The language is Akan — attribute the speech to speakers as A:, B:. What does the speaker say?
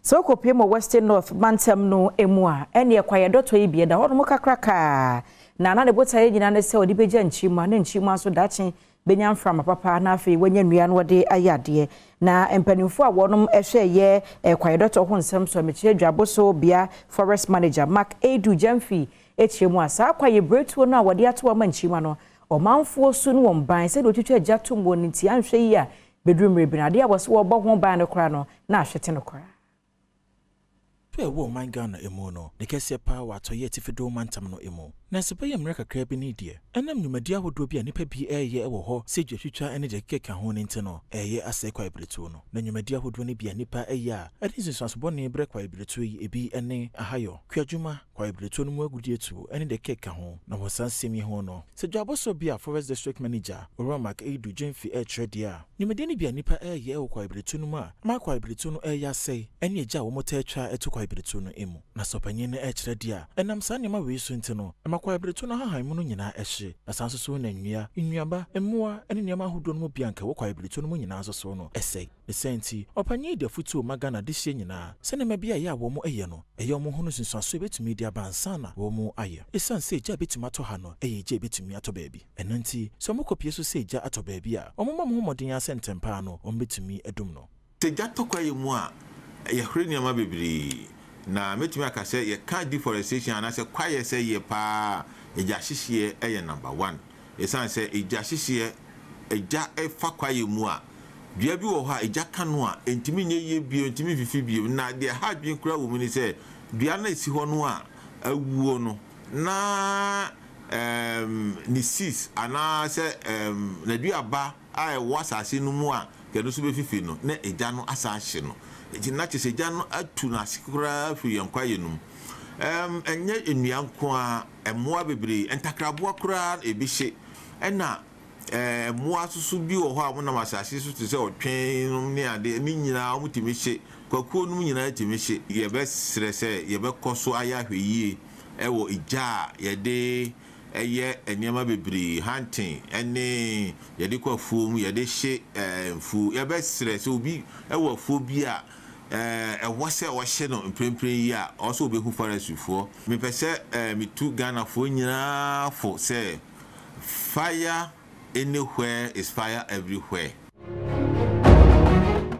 A: Sɛ wokɔpue mu wɔ Western North mantam no mu a, ɛnneɛ kwaeɛ dɔtɔ yi bi ɛda hɔnom kakrakaa, na na ne botaeɛ nyinaa ne sɛ ɔde bɛgya nkyimma, na nkyimma nso daakye bɛnya mframa papa na afei wɔanya nnua na wɔde ayɛ adeɛ. Na mpanimfoɔ a wɔnom hwɛ yɛ kwaeɛ dɔtɔ ho nsɛm so, mekyerɛ Dwaboso Bea Forest Manager Mark Adu Gyamfi kyerɛ mu a, saa kwaeɛ biretuo no a wɔde ato ama nkyimma no, ɔmanfoɔ su ne wɔn ban sɛdeɛ wɔtwitwa gya tom wɔn nti anhwɛ yie a bɛduru mmerɛ bi no, adeɛ a wɔse wɔbɔ ho ban no koraa no, na ahwete no koraa.
B: Pɛ a ɛwɔ ɔman Ghana mu no, ne kɛseɛ paa wɔ atɔeɛ atifido mantam no mu. Nanso bɛyɛ mmerɛ kakra bi ni deɛ, ɛnam nnwumadie ahodoɔ bi a nnipa bi reyɛ wɔ hɔ sɛ dwatwitwa ne deɛ ɛkeka ho no nti no, ɛreyɛ asɛe kwaebiretuo no. Na nnwumadie ahodoɔ no bi a nnipa yɛ a ɛde nsunsuanso bɔne brɛ kwaebiretuo yi, ebi ne ahayɔ, kuadwuma, kwaebiretuo no mu agudeɛtuo ne deɛ ɛkeka ho. Na wɔ saa nsɛm yi ho no, sɛ dwabɔsoɔ bi a Forest District Manager, Owura Mark Aidoo Gyamfi rekyerɛ deɛ a, Nnwumadie no bi a nnipa reyɛ wɔ kwaebiretuo no mu a ama kwaebiretuo no reyɛ asɛe ne egya a wɔtaa twa to kwaebiretuo no mu. Na sɛ ɔpanyin no rekyerɛ deɛ a ɛnam saa nneɛma wei so nti no, ɛma kwaebiretuo no ahahan mu no nyinaa hye, na saa nso so na nnua, nnuaba, mmoa ne nneɛma ahodoɔ no mu bi a anka ɛwɔ kwaebiretuo no mu nyinaa nso so no sɛe. Ne saa nti, ɔpanyin yi de afotuo ma Ghana adehyeɛ nyinaa sɛ nneɛma bi a ɛyɛ a wɔyɛ no, ɛyɛ wɔn ho no nsunsuansoɔ a ɛbɛtumi de aba ansa na wɔayɛ. Ɛsiane sɛ egya a ɛbɛtumi atɔ ha no yɛ egya a ɛbɛtumi atɔ baabi. Ɛno nti, sɛ wɔkɔpue so sɛ egya atɔ baabi a, wɔmmɔ wɔn ho mmɔden ara sɛ ntɛm pa ara no wɔbɛtumi adum no.
C: Sɛ gya tɔ kwaeɛ mu a, yɛhwere nneɛma bebree. Na mɛtumi aka sɛ yɛka deforestation anaasɛ kwaeɛ sɛeɛ pa ara a, egya hyehyeɛ yɛ number one. Ɛsiane sɛ egya hyehyeɛ, egya fa kwaeɛ mu a, dua bi wɔ hɔ a egya ka no a, ɛntumi nyɛ yie bio, ɛntumi mfifi bio. Na deɛ ɛha adwene koraa wɔ mu ne sɛ, dua no a ɛsi hɔ no a awuo no, na ne seeds anaasɛ n'aduaba a ɛwɔ asase no mu a ɛno nso bɛfifi no, na egya no asan ahye no. Nti na kyerɛ sɛ egya no atu n'ase koraa afiri yɛn kwaeɛ no mu. Ɛnyɛ nnua nko ara, mmoa bebree, ntakraboa koraa ebi hye, ɛna mmoa nso so bi wɔ hɔ a wɔnam asase so te sɛ ɔtwe nom ne ade, ne nyinaa wɔtumi hye, kwakuo nom nyinaa tumi hye. Yɛbɛsrɛ sɛ yɛbɛkɔ so ayɛ ahwɛyie wɔ gya a yɛde yɛ nneɛma bebree, hunting ne yɛde kɔ afuom, yɛde hye mfuo. Yɛbɛsrɛ sɛ obi wɔ afuo bi a ɛwɔ sɛ ɔhye no mprempren yi a, ɔwɔ sɛ ɔbɛhu forestryfoɔ. Mepɛ sɛ metu Ghanafoɔ nyinaa fo sɛ fire anywhere is fire everywhere.